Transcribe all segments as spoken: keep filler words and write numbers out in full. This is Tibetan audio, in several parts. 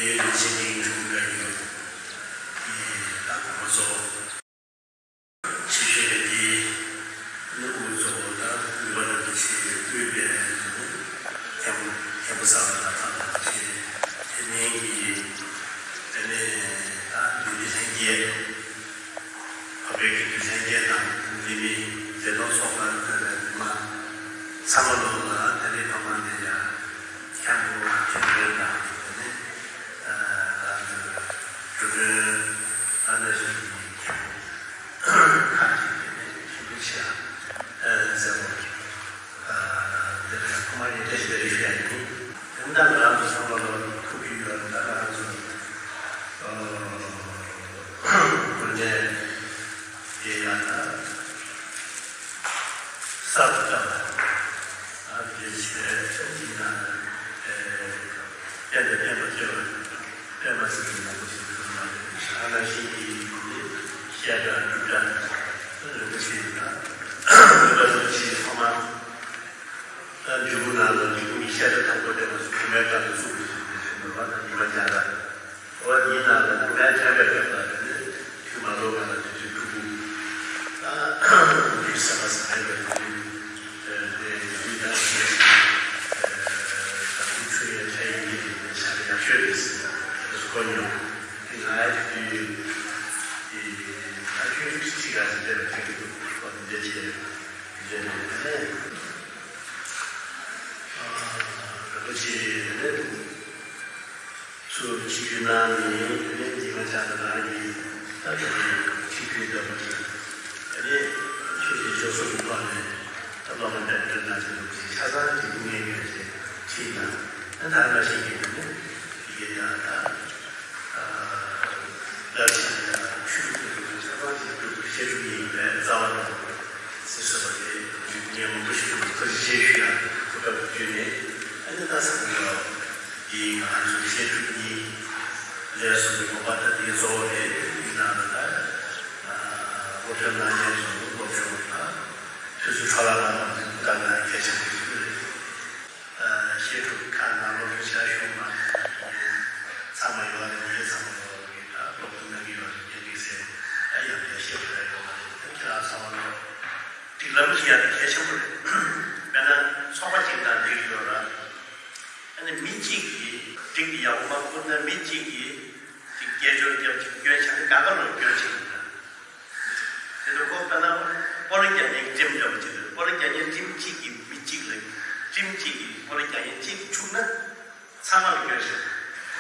ཡོད་ལ་ཆེ་ནས་ཁྲིམས་འགལ་ཡོད། ཡིན་ད་གོང་མ་ཚོ། ཆེ་ཤོས་དེ་ནི་དབུ་གཙོ་བོ་དང་ནུས་པ་རྣམས་ཀྱི་ཆེད་དབུས་པའི་མཁན་མཁན་པོ་གསར་པ་དང་ཐང་དང་ཆེ་དེ་ནས་ཀྱི་དེ་ནས་ད་འདུས་སྡེ་ལྷན་རྒྱས། བོད་པའི་དགེ་འདུན་ལྷན་རྒྱས་དང་འདི་ནི་བདེ་སྟོང་ཚོགས་པར་ཕེབས་པའི་མི་མང་ཚང་མ་ལོ་ལ་དེ་རིང་ཐོག་མར་འདི་ཡང་མཁན་པོ་མཁན་པོ་དང་དེ་ནི་ཨ་འགྲོ་གྲོན་ཨ་ནི་ཞིག་མཁན་པོ་ཁག་ཅིག་དེ་ནི་མཁན་པོ་ཆེ་ཨ་ཟེར་བ། དེ་ལ་ཁོ་མ་ཡིན་བཀྲ་ཤིས་བདེ་ལེགས་ཞུ་ཡ་ཡིན། དེ་འདྲ་ང་རང་ཚོ་ཚང་མ་ལ་ཐུགས་རྒྱུས་ཡོད་ལ་ད་ང་རང་ཚོ་དངོས་གནས་དེ་ཡང་ན་གསར་དུ་བཏང་བ་དེ་བྱས་ཡིན་ན་བསྟན་དང་བསྟན་པ་བརྗོད་པ་བསྟན་པ་ཟེར་བའི་མང་པོ་ཞིག་ཐུག་མ་རེད། ཨ་ན་ཞིག་གིས་བཤད་གྲྭ་སྒྲུབ་གྲྭ་རིན་པོ་ཆེ་དང་རིན་པོ་ཆེ་ཚང་མ། ད་འབྲི་གུང་ནང་ལ་འབྲི་གུང་གི་བཤད་གྲྭ་དང་པོ་དེ་ང་ཚོ་བུད་མེད་དགའ་ལྡན་གཙུག་ལག་ཞིག་ནས་བྱོན་པ་དང་ཉི་མ་རྒྱ་ར། འོ་དེའི་ནང་ལ་བུད་མེད་ཕྲན་བུ་རྒྱབ་ལ་དེ་ནས་ཐུགས་མ་ལོག་ག་ལ་དུས་ཚོད་དྲུག་པོ། ད་དུས་ཟ་མ་ཟ་མེད་པའི་དུས་དེ་དུས་ད་ཞེས་ད་དུས་ཚོད་ཡང་ཆ་ཡིན་གྱི་རེད། ཤ་ཡག་ཤོས་རེད་ཟེར་ནས་དེ་ཚོ་གོ་མྱོང་། དེ་ང་ཡ་དེ་དུས་དེ་ད་ཆོས་ཤིག་ཅིག་ག་ཟེར་བསྡད་པ་དེ་གི་འདུག་གོ་འདི་བྱས་རེད་དེ་ནས། རིན་པོ་ཆེ་དེ་ནས་ཚུར་ཆིབས་བསྒྱུར་གནང་ནས་དེ་ནས་འདི་མ་ཆགས་ན་རང་གིས་ད་དེ་ནས་ཆིབས་བསྒྱུར་ལྟ་བུ་ཞིག་དེ་ནས་ཆོས་ཀྱི་སྤྱོད་ཚུལ་གྱི་ཐོག་ནས་ད་སློབ་མ་འདྲ་འདྲ་ན་ཆེ་ཆ་ཚང་གི་སྐུ་ངལ་ཡོད་ཅེས་ཁྲིད་ན་ད་ད་ལྟ་ཞིག་གིས་དེ་ནས་དེ་གའི་ཡང་ད། ལར་ཆེན་ཆུ་ཆུ་ཆ་ཚང་གི་སྒྲུབ་བཤད་སྒྲུབ་ཡིན་པའི་རྩ་བ་དང་ཟེར་སྲོལ་བ་དེ་ཉན་མང་པོ་ཞིག་ཐུབ་པའི་ཐུགས་རྗེ་ཆེ་ཞུ་ཡ་གོ་སྐབས་བརྒྱུད་ནས་ཨ་ནི་ད་ཚང་མ་འདི་ང་ཚོ་བཤད་སྒྲུབ་གཉིས་ལས་གསུངས་པའི་དགོངས་པ་ད་འདི་གཙོ་བོ་རེད། ཡིན་ནའང་ད་སློབ་སྦྱོང་གནང་མཁན་ཚོ་སློབ་སྦྱོང་དང་དུས་ཚོད་འཕྲོ་བརླག་གནང་བ་དེ་གནད་འགག་གལ་ཆེན་པོ་ཞིག་རེད། བཤད་སྒྲུབ་ཁག་ནང་སློབ་སྦྱོང་བྱ་ཤོག་མ་ཚང་མ་ཡོད་རེད། མི་ཚང་མ་ཡོད་རེད། ད་སློབ་སྟོན་གནང་གི་ཡོད་རེད། དེ་འདྲ་ཟེར་ད་ཡང་བསྐྱར་བཤད་ཤོག་ཡ་ཡོད་མ་རེད། ད་ཁྱེད་རང་ཚང་མ་ལོ་སྒྲིག་ལམ་ཞིག་ཡང་དེ་གལ་ཆེན་པོ་རེད། དཔེར་ན་ཚོགས་པ་གཅིག་དང་འདི་ཡོད་ར། ཨ་ནི་མི་གཅིག་གིས་སྒྲིག་ཡག་པོ་མ་བསྐུར་ན་མི་གཅིག་གིས་ཅིག་སྐད་ཅོར་རྒྱབ་ཅིག་སྐྱོན་ཆ་ནི་གང་ག་ལོ་སྐྱོན་ཆ་ཡིན་ན། དེ་ཚོ་ཁོ་ལྟ་ན་སྤོ་ལོ་རྒྱག་མཁན་གྱི་ཊིམ་འདྲ་པོ་ཅིག་རེད། སྤོ་ལོ་རྒྱག་མཁན་ཊིམ་གཅིག་གི་མི་གཅིག་ལ་ཊིམ་གཅིག་གི་སྤོ་ལོ་རྒྱག་མཁན་གཅིག་འཆུག་ན་ཚང་མ་ལ་སྐྱོན་ཤོར།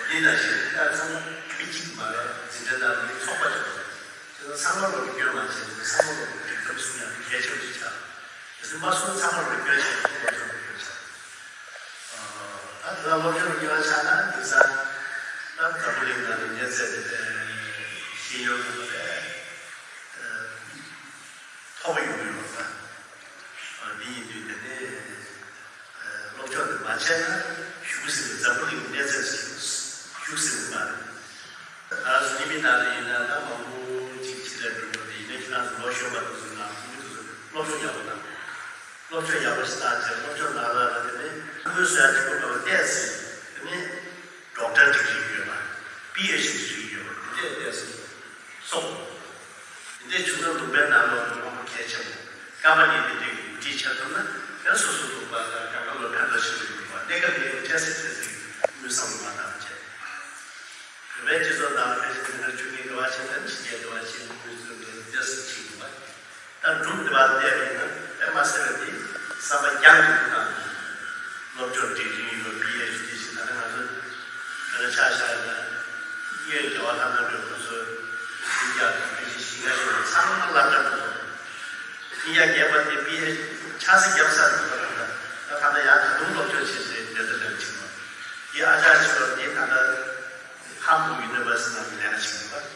དེ་ནང་བཞིན་ད་ཚང་མ་མི་གཅིག་མ་རེད། འཛིན་གྲྭ་ནང་མི་ཚོགས་པ་ཅིག་རེད། དེ་ཚོ་ཚང་མ་ལ་སྐྱོན་མ་བྱས་ཚང་མ་ལ་སྒྲིག་ལམ་སྲུང་ཡག་གལ་ཆེན་པོ་ཞིག་ཆགས། དེ་ཚོ་མ་སྲུང་ཚང་མ་ལ་སྐྱོན་བྱས་ཚང་མ་ལ་སྐྱོན་ཆགས། ད་དེ་ལ་སློབ་སྦྱོང་གི་ཆ་ན་འདི་ས་ད་འཛམ་བུ་གླིང་ནང་ནས་ངས་བཙལ་ཏེ་ཤེས་ཡོན་གྱི་ཐོག་ཡོང་གི་ཡོད་ས། འདི་ཡིན་དུས་དེ་ནས་སློབ་སྦྱོང་དེ་མ་བྱས་ན་བཞུགས་ཟིན་པའི་འཛམ་བུ་གླིང་གནས་ཚད་བཞུགས་ཟིན་པ་རེད། ང་རང་ཚོ་གཉིས་མི་ནང་ལ་ཡིན་ན་ད་མང་པོ་ཅིག་ཕྱི་ལ་འགྲོ་དགོས་དེ་ཡིན་ན་ཁྱེད་རང་ཚོ་ལོ་གཞོན་པ་དེ་ཚོ་ནང་ཁུལ་དེ་ཚོ་སློབ་སྦྱོང་ཡག་པོ་གནང་། སློབ་སྦྱོང་ཡག་པོ་ཞིག་བཏང་རྗེས་སློབ་སྦྱོང་ནང་ལ་དེ་ནས་ཁོའི་བཟོ་ཡ་དེ་ཁོ་ལ་བལྟས་ཚེ་དེ་ནས་ཌོག་ཊར་ཌིག་རི་ཡོད་པ། པི་ཨེཆ་ཌི་ཌིག་རི་ཡོད་པ་དེ་འདྲས་བལྟས་ཚེ་སོང་། དེ་འདྲས་བྱུང་ན་ལུང་པའི་ནང་ལོགས་ལ་དབང་པོ་གལ་ཆེན་པོ་ཀམ་པ་ནི་དེ་འདྲས་ཀྱི་འགྲིག་ཆགས་ཐུབ་ན་ཡང་སོ་སོ་ལུང་པ་དང་གང་ག་ལོ་ཕན་ཐོགས་ཆེན་པོ་ཡོད་པ་གནས་སྐབས་ནས་ཡང་ཁྲལ་སེ་ཁྲལ་སེ་དངུལ་བསམ་བློ་མ་བཏང་བ་བྱས། བོད་པའི་སྤྱི་ཚོགས་ནང་ཕལ་ཆེར་མི་སྣ་བཅུ་གཉིས་འགྲོ་བ་ཞིག་དང་ཕྱི་རྒྱལ་འགྲོ་བ་ཞིག་དངུལ་རྩིས་འགྲོ་བསྡད་ས་ཅིག་འདུག་པ། ད་འབྲུག་འདི་བར་བལྟས་པ་ཡིན་ན་དཔེ་མ་སྲིད་པ་འདི་བསམ་པ་རྒྱང་རིང་དུ་བཏང་། སློབ་སྦྱོང་འབྲིང་རིམ་ཡོད་པའི་པི་ཨེཆ་ཌི་ཞིག་ད་ནི་ང་ཚོ་ད་ནི་ཆ་བཞག་ན་དངོས་རྒྱལ་བ་ལྷ་ན་རོལ་པ་ཚོ་ཤིང་རྒྱག་དང་ཕལ་ཆེར་ཤིང་རྒྱག་ཤོར་བ་ཚང་མ་སློབ་གྲྭ་འགྲོ་ཐུབ། ཤིང་རྒྱག་རྒྱག་པ་དེ་པི་ཨེཆ་ཆ་ཚང་རྒྱབ་ས་རེད་པ། ད་ད་ད་ཡང་ད་དུང་སློབ་སྦྱོང་བྱེད་སའི་མི་ཚེ་འདྲ་ཆགས་པ། དེ་ཨ་ཅག་ཆེ་བ་དེ་ད་ལྟ་ཧམ་བུ་ཡུ་ནི་ཝར་སི་ནང་ལ་ལས་ཀ་བྱེད་དགོས་པ།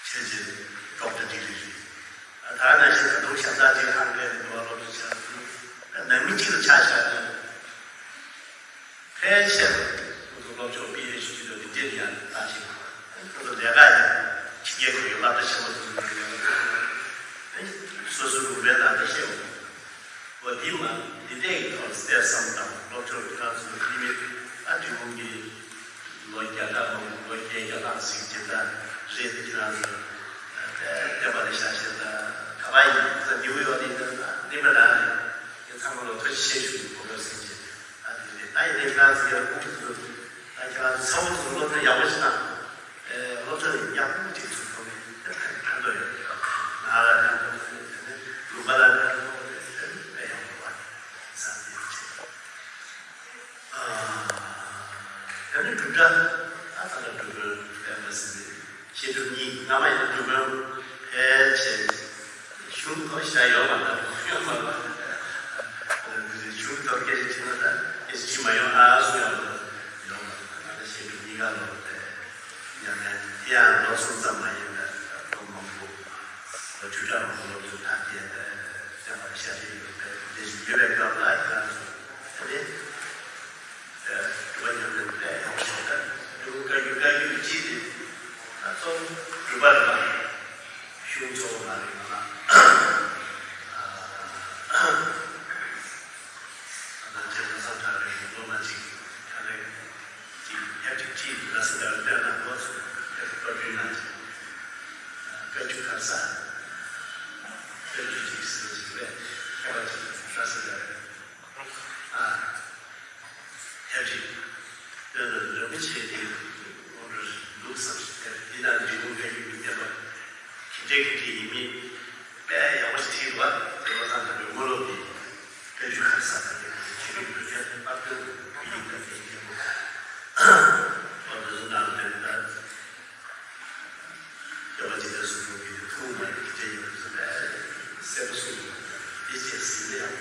ཆེ་ཆེ་ཌོག་ཊར་ཌིག་རི་རེད། ད་ནང་བཞིན་ད་དུང་ཤ་ཚ་ཅིག་ཧང་གའི་འགྲོ་བ་སློབ་གསོ་བྱ་ཐུབ་ནང་མི་གཅིག་ལ་ཆ་བཞག་ན་ཕལ་ཆེར་ཁོ་ཚོ་སློབ་སྦྱོང་པི་ཨེཆ་ཌི་དང་འདི་འདྲས་ཡང་ལྟ་ཞིག་ཁོ་ཚོ་ལས་ཀ་ཡང་ཕྱི་རྒྱལ་ཁུལ་གྱི་སློབ་གྲྭ་ཆེན་མོ་དེ་ཚོ་ནང་ཡང་སོ་སོའི་རུ་བའི་ནང་དུ་ཤེས་འོང་། འོ་འདི་མ་འདི་འདྲས་ཀྱི་ཐོག་ལ་བལྟས་བསམ་དང་སློབ་སྦྱོང་གི་ཁ་ཚུལ་འདི་མི་ཨ་དུས་འཁོར་གྱི་ལོ། རེད། དེ་ཁྱེད་རང་ཚོ་བསྟན་པ་ལ་ཤ་ཤེད་དང་ག་པ་ཡིན་ཙང་ཉི་འོད་ཡོད་དེ་ད་འདི་མི་རང་རེད། དེ་ཚང་མ་ལ་ཐུགས་རྗེ་ཆེ་ཞུ་གི་གོ་སྐབས་ཟིན་ཆེད་ད་དེ་རེད། ད་ཡིན་ནའི་ཁྱེད་རང་ཚོ་ཡར་ཁུངས་ཚུལ་ད་ཁྱེད་རང་ཚོ་ཚ་བོ་ཚོ་སློབ་སྟོན་ཡག་པོ་ཞིག་གནང་། སློབ་གྲྭ་ལ་ཡག་པོ་ཅིག་ཚུགས་ཐུབ་ནས་ཕན་ཐོགས་ཡོད། ང་ལ་ཕན་ཐོགས་ཐུབ་ནས་དེ་ནས་ལུང་པ་ལ་ཕན་ཐོགས་ཐུབ་ནས་དེ་ནས་དཔེ་ཡག་པོ་བ་བསམ་ཡོད་ཅེས། ཨ། དེ་ནས་སྒྲུབ་གྲྭ་ཨ་ད་ལྟ་སྒྲུབ་གྲྭ་དཔེ་མ་ཟིན་ཏེ་བཤད་སྒྲུབ་གཉིས། སྔ་མ་ཡིན་ན་སྒྲུབ་གྲྭ་ཕལ་ཆེར་གཞུང་ཐོག་བཞག་ཡོད་མ་རེད། ཡོད་མ་རེད། གཞུང་ཐོག་སྐད་ཆ་དྲིས་ན་ད་སྐད་ཆ་དྲིས་མ་ཡོང་ཨ་སུ་ཡང་ཡོད་མ་རེད། ད་ལྟ་བཤད་སྒྲུབ་གཉིས་ཀ་ལོ་དེ་ཡང་ན་དེ་ཡང་ལོ་གསུམ་ཙམ་མ་ཡིན་པའི་ལོ་མང་པོ་ལོ་བཅུ་ཕྲག་མང་པོ་ལོ་ཚོད་ཐག་བཅད་དེ་བསྟན་པ་ཤར་རེ་ཡོད་པའི་དེ་བཞིན་ཡོད་པའི་སྐབས་ལ་ཡང་སོ་དེ་ནས་སྒྲུབ་པ་ཉམས་ལེན་དཔེ་ཡག་པོ་བྱས་ཏེ་སྒྲུབ་པ་བཀའ་བརྒྱུད་བཀའ་བརྒྱུད་ཀྱི་སྤྱི་དེ་ད་གཙོ་བོ་སྒྲུབ་པ་རེད་པ། གཞུང་གཙོ་བོ་མ་རེད་ང་ལ། ད་ལྟ་རྗེ་ལྷ་བསམ་གྲགས་པའི་སློབ་མ་གཅིག་ག་ལེ་གཅིག་ཡབ་གཅིག་གཅིག་ལ་སི་ཏར་སྟོན་ན་ལོ་ཚོད་དེ་བཀའ་བརྒྱུད་ན་ཅིག་བཀའ་བརྒྱུད་གར་ས་བཀའ་བརྒྱུད་ཅིག་ཟེར་ཞིག་པས་མཁས་པ་ཅིག་ལ་སི་ཏར་ཨ། ཡབ་གཅིག་སྟོན་ན་རིན་པོ་ཆེ་དེ་ངོ་འདྲ་འདུག་བསམ་ཞིག་དེ་འདི་ན་འབྲི་གུང་བཀའ་བརྒྱུད་ཀྱི་བསྟན་པ་གི་འབྲས་ཀྱི་འབྲས་ཡིན་མིན། དཔེ་ཡག་པོ་ཞིག་བྲིས་འདུག་བ། དེ་བ་ཚང་དང་པོའི་དངོས་སློབ་དེ་བཀའ་བརྒྱུད་ཁ་ས་དང་དེ་ཆོས་ལུགས་བོད་ཀྱི་དཔལ་ལྡན་བོད་ཡིག་དང་དེའི་སྐད་འབོད་བ་དེ་ཚོ་ནང་དོན་ལྟར་སྐྱོབ་པ་འཇིག་རྟེན་སུ་འགྲོ་གི་ཐུགས་མ་ཡིན་གྱི་ཡོད་ཚུལ་དཔེ་གསལ་པོ་གསུངས་འདུག་དེ་རྗེས་ཟིན་ལེ་ཡང་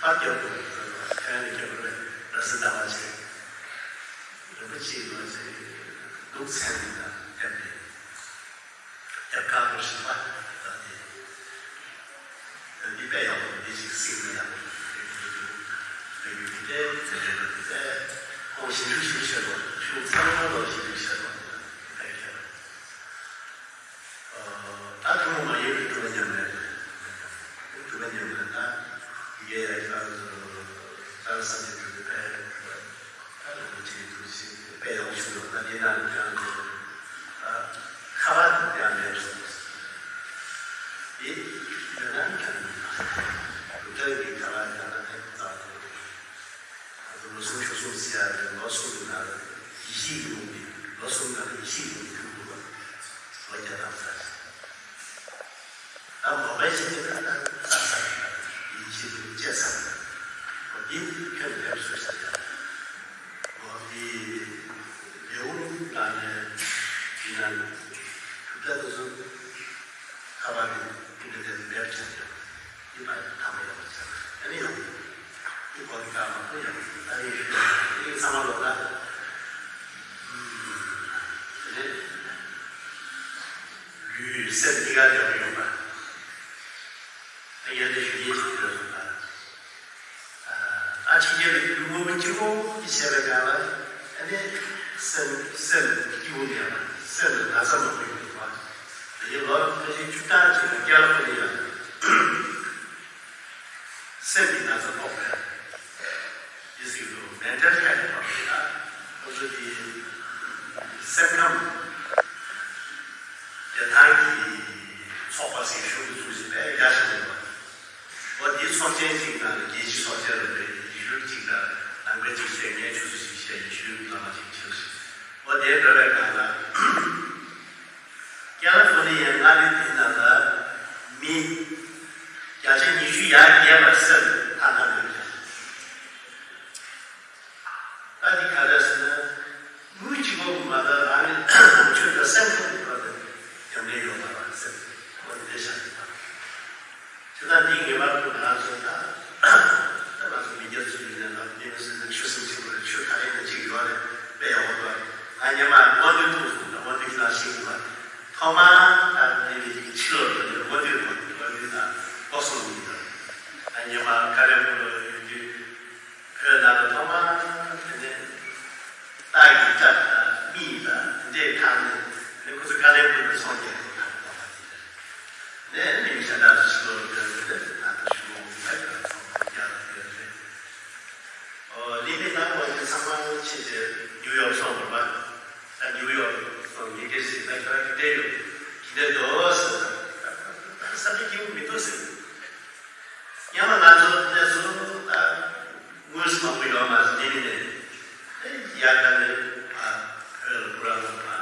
པར་སྐྱབས་དགོས་པའི་ཚུལ་ལ་ཕན་ཡོན་སྐྱབས་རེ་ར་སི་ཟླ་བ་ཆེ་རིན་པོ་ཆེའི་ལོ་ཆེ་འདུག་ཚན་རིག་དང་ཕན་པའི། ཡབ་ཁ་ལོ་ཞིག་པ་ད་དེ། འདི་དཔེ་ཡག་པོ་འདི་ཞིག་སྲིད་ན་ཡག་པོ་རེད་འདུག་དེ་ཡུལ་དེ་དེ་དེ་རེད་པ། དེ་དེ་ཁོང་ཞིབ་འཇུག་ཞིབ་བཤད་པ་ཤུགས་ཚང་མ་ལོ་ཞིབ་འཇུག་བཤད་པ་དེ་དེ་ཁྱེད་ད་དུང་མ་ཡིན་པའི་སྒྲུབ་པ་ཉམས་ལེན་སྒྲུབ་པ་ཉམས་ལེན་ད་ཡི་གེ་ཡག་ཁ་ལོ་ད་སངས་རྒྱས་སྒྲུབ་པའི་དཔེ། ད་རིན་པོ་ཆེའི་ཐུགས་རྗེ་དཔེ་ཡག་པོ་བྱུང་འདུག་ད་འདི་ནང་ལ་ཀྱང་འདུག་ད་ཁ་པར་དེ་ཡང་མེད་སོང་། འདི་ཡོད་ན་ཀྱང་མི་འདུག་སྒྲུབ་གྲྭ་གི་ཁ་པར་ཡང་ན་ཐེབས་རྩ་དེ་ང་ཚོ་ལོ་གསུམ་ཕྱོགས་གསུམ་ཟེར་ཡ་རེད། ལོ་གསུམ་གི་ནང་ལ་ཡེ་ཤེས་ཀྱི་རླུང་འདི་ལོ་གསུམ་ནང་ལ་ཡེ་ཤེས་ཀྱི་རླུང་འདི་ཐུག་འདུག་བ། ལོ་བརྒྱ་དང་ས། ད་མོ་བའི་ཞིག་དེ་ལ་ད་ས་ས་ཡིན་ཞིག་ཏུ་བཅད་ས་འོ་འདི་ཁྱོད་ལེབ་སོ་ཞིག་ཡ། འོ་འདི་ལེའུ་ནང་ནས་འདི་ན་གྲུབ་མཐའ་དེ་ཚོ་ཁ་པར་གྱི་འདི་འདྲ་དེ་ལེབ་བྱས་ཡ། འདི་མ་ཐག་མ་ཡོང་བ་བྱས་ཨ་ནི་ཡོང་། འདི་གོ་འདི་ཀ་མ་ཐུ་ཡོང་ཨ་ནི་ཡོང་འདི་ཚང་མ་ལོ་ད། དེ་ནས། ལུས་སེམས་གཉིས་ཀ་ལེགས་པོ་ཡོང་བ། ད་ཡང་ནས་ཞུ་ཡིན་ཞུ་ཡོད་པ། ཨ་ཕྱི་རྒྱལ་ལ་ལུས་ངོ་མ་སྐྱིད་པོ་ཅིག་བྱས་པའི་སྒང་ལ་ཨ་ནི་སེམས་སེམས་སྐྱིད་པོ་མེད་པ། སེམས་ལ་ན་ཚ་མང་པོ་ཡོང་འདུག་བ། ད་ཡིན་ལོ་ཕལ་ཆེར་བཅུ་ཕྲག་ཅིག་ལ་སྐྱེ་ལ་ཁོ་ནི་ཡང་། སེམས་ཀྱི་ན་ཚ་ཕོག་པས། འདི་ཟེར་དུས་མེན་ཊལ་ཧེལ་ཐི་བ་རེད་ལ། ཁོ་ཚོ་དེ་སེམས་ཁམས་བདེ་ཐང་གི་ཚོགས་པ་ཟེར་ཤོག་གི་ཚུལ་ཞིག་དཔེ་རྒྱ་ཆེན་པོ་ཡོད་པ། འོ་དེའི་ཚོགས་ཆེན་ཅིག་ནང་ལ་རྒྱལ་སྤྱིའི་ཚོགས་ཆེན་རེད་པས། ཡེ་ཤུ་གཅིག་དང་ནང་པའི་གཅིག་བྱས། ངས་ཆུ་ཚོད་ཅིག་བཤད། ཡེ་ཤུའི་བླ་མ་ཅིག་ཕྱིན་སོང་། འོ་དེ་འགྲོ་བའི་སྒང་ལ། ཀལ་ལི་ཧྥོ་ནི་ཡའི་མངའ་རིས་འདི་ནང་ལ་མི་བརྒྱ་ཆ་ཉི་ཤུ་ཡར་རྒྱས་པ་སེམས་ཐག་ཉེ་པོ་རེད། ད་འདི་ག་རེ་ཟེར་ན། ལུས་གཅིག་པོ་མ་གཏོགས་རང་གི་ལངས་ཕྱོགས་དང་སེམས་ཁམས་ཀྱི་ཐོག་ཏུ་ཉམས་ལེན་ཡོད་པ་རེད་སེམས་ཁོ་འདི་བཞག་གི་ད། ཁྱོད་ད་འདི་ངེས་པར་དུ་ང་ཚོ་ད་ད་ང་ཚོ་མི་སྒེར་ཚོ་ཡིན་ན་ང་ཚོ་མི་ཟེར་ན་ཆོས་སེམས་ཆེན་པོ་རེད། ཆོས་ག་རེ་ཡིན་ན་གཅིག་ཡོད་རེད། དཔེ་ཡག་པོ་འདུག་ང་སྔོན་མ་དབང་འདུས་ཐུག་སོང་། ད་དབང་འདུས་ཁྱེད་རང་ཤེས་ཀྱི་འདུག་ཐོག་མར་ད་ངེད་ཀྱི་ཕྱི་ལོགས་ལ་དབང་འདུས་དབང་འདུས་ད་སྐོར་སོང་ཡིན་ད། ད་སྔོན་མ་ཀ་རེ་ཕུ་ལ་ཡོད་དུས། བོད་ནང་ལ་ཐོག་མར་དེ་ནས་སྟག་གི་སྐྲ་དང་མིག་དང་དེ་འདྲས་གང་ནས་དེ་ཁོ་ཚོ་ཀ་ལན་སྦུག་ནས་ཚོང་རྒྱག་གི་ཡོད། ཡ་ད་ནི་ཨ་བོད་ལ་སྤུ་ར་ལ་ཨ་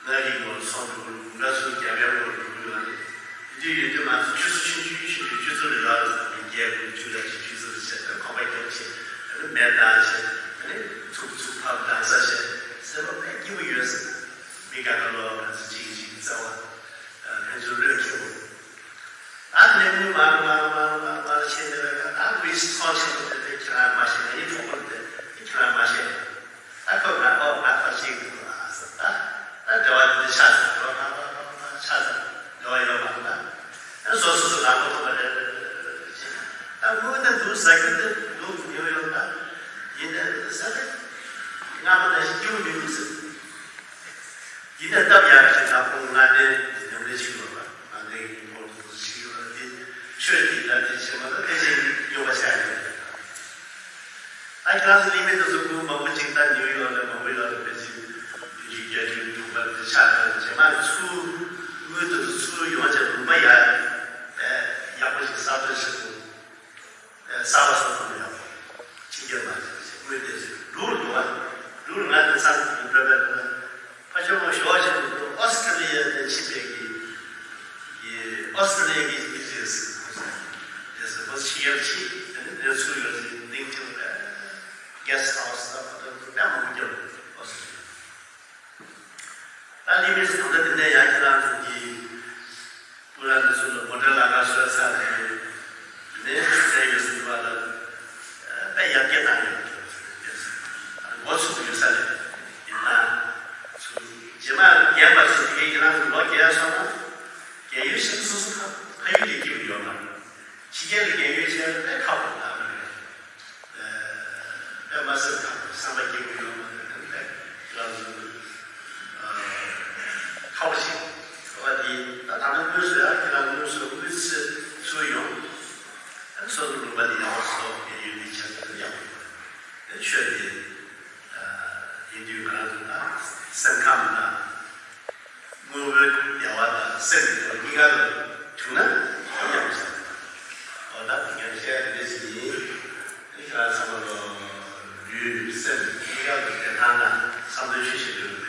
མངའ་རིས་ངོ་ཚོགས་འདུ་འགའ་ཚུར་རྒྱ་བལ་ངོ་འདུ་ལ་ནི་དེ་དུས་ཡོད་དུས་ང་ཚོ་ཆུ་ཚོད་ཆུང་ཆུང་ཆུང་ཆུང་ཆུ་ཚོད་རེ་ལ་ལ་ཟ་ནི་རྒྱལ་ཁུལ་ཆུ་ལ་ཆུ་ཆུ་ཚོད་བྱས་ཏེ་ཁོག་པ་རྒྱབ་བྱས་ཨ་ནི་མེ་བཏང་བྱས་ཨ་ནི་ཚུགས་ཚུགས་ཕབ་འདང་ས་བྱས་སེམས་པ་དཔེ་སྐྱིད་པོ་ཡོད་ཟེར། མི་ག་ག་ལོ་ང་ཚོ་གཅིག་གིས་གཅིག་གི་བརྩེ་བ་ཕན་ཚུན་བློས་འཁེལ་བ། ད་ནས་མུ་མར་མར་མར་མར་མར་བྱས་ནས་ད་ལུས་ཚོགས་ཆེན་པོ་དེ་དེ་ཁྱེད་རང་མ་ཤེས་ན་ཡིན་གྲོགས་པོ་དེ་དེ་ཁྱེད་རང་མ་ཤེས། ད་ཁོ་ང་ཨོ་ང་ཁ་ཤས་ཀྱི་འདུག་ཨ་ཟེར། ད་ད་འབྲེལ་བ་དེ་ཆགས་ཟེར་འགྲོ་ཁ་ཁ་ཁ་ཁ་ཆགས་ཟེར་འབྲེལ་བ་ཡོད་མ་རེད། ད་སོ་སོ་སོ་ལག་པ་ཐོག་པ་རེད། ད་དངོས་གནས་འདུག་ཟ་རྒྱུ་དེ་འདུག་ཉོ་ཡོང་ད་ཡིན་ནའི་ཟ་ད་སྔ་མ་ནང་བཞིན་སྐྱིད་པོ་མི་འདུག་ཟེར། ཡིན་ནའི་སྟབས་ཡག་ཅིག་ད་ཁོང་ལྔ་ནས་ཉམས་ལེན་བྱེད་དགོས་པ་ང་ནས་ཡིན་ཁོང་ཚོ་ཞིག་ཡོད་ལ་དེ་ཆོས་ཀྱི་ལ་དེ་བྱེད་མ་ཐུབ་ཕལ་ཆེར་ཡོད་པ་ཆགས་ཡོད། ད་ཁྱེད་རང་ཚོ་གླེང་མི་དེ་ཚོ་ཁོང་མང་པོ་ཅིག་ད་ནིའུ་ཡོག་ལ་མང་པོ་ཡོད་ལ་ཕལ་ཆེར་ཡུལ་གྱི་རྒྱལ་ཁྲིམས་དྲུག་པ་དེ་ཆགས་ཡོད་རྗེས་མ་ཚུར་དངུལ་དེ་ཚོ་ཚུར་ཡོང་བྱས་ལུང་པ་ཡག་ཡག་པོ་ཞིག་གསར་གཏོད་བྱེད་དགོས། གསར་པ་སོགས་ཚང་མ་ཡག་པོ་ཕྱི་རྒྱལ་མ་ཟེར་ཞེས་དངོས་བལྟས་ཟེར་འབྲུག་ལ་འདུག་བ། འབྲུག་ལ་ང་དེང་སང་གི་འགྲོ་བའི་ལ་ཕ་ཆོས་མོ་ཞོགས་ཞིག་ཏུ་ཨོ་སི་ཀྲི་ལི་ཡ་ནས་ཕྱིན་པའི་གི་གི་ཨོ་སི་ཀྲི་ལི་ཡ་གི་གི་རེད་ཟེར་ཁོ་ཟེར་དེ་ཟེར་ཁོ་ཕྱི་རྒྱལ་ཕྱིན་དེ་ནས་གནས་ཚུལ་ཡོད་ཟེར་གླིང་ཕྱིན་པས་གེ་སི་ཊི་ཧའུ་སི་ལ་ཕ་ཐོག་ཏུ་དཔེ་མང་པོ་བརྒྱབ་ཨོ་སི་ཀྲི་ལི་ཡ། ད་ལི་མི་སི་ད་ལྟ་དེ་ནས་ཡང་ཁྱེད་རང་ཚོ་གི་སྤུ་ལ་འདི་ཚོ་ལ་མོ་ཊ་ལ་ཁ་གསོལ་ཚར་ནས་ནས་ཚུར་ཡོད་ཟིན་པ་ལ་དཔེ་ཡར་རྒྱས་བཏང་ཡོད་འགོ་ཚུགས་ཡོད་ས་རེད། ཡིན་ན་ཚུར་རྗེས་མ་རྒན་པ་ཚོ་དེ་ཁྱེད་རང་ཚོ་ལོ་རྒས་སོང་ན་རྒས་ཡོལ་ཞིག་སོ་སོ་ཕ་ཕ་ཡུལ་ལ་སྐྱིད་པོ་ཡོད་མ་རེད། ཕྱི་རྒྱལ་ལ་རྒས་ཡོལ་བྱས་ན་དཔེ་ཁག་པོ་ལ་མི་རེད། དཔེ་མ་སྲིད་ཁག་པོ་བསམ་པ་སྐྱིད་པོ་ཡོད་མ་རེད། དཔེ་ཁག་པོ་ཞིག་བ་དེ་ད་ད་ནི་དངོས་སུ་ཡང་ཁྱེད་རང་དངོས་སུ་དངུལ་ཚེ་ཚུར་ཡོང་། སོ་སོ་ལུང་པ་དེ་ཡག་པོ་བཟོ་རྒས་ཡོལ་དེ་ཆགས་ཀྱི་ཡག་པོ་ཡོད། ཆོས་དེ་ཡིན་དུས་ང་རང་ཚོ་ད་སེམས་ཁམས་དང་། དངོས་པོའི་བདེ་བ་དང་སེམས་ཀྱི་བདེ་བ་གཉིས་ཀ་ལ་མཐུན་ན་ཡག་པོ་ཟེར། འོ་ད་དེ་ག་བཤད་དེ་འདྲ་ཞིག་ཡིན། ཁྱེད་རང་ཚང་མ་ལོ་ལུས་སེམས་གཉིས་ཀ་ལ་བདེ་ཐང་དང་བསམ་དོན་ཆོས་བྱེད་དགོས།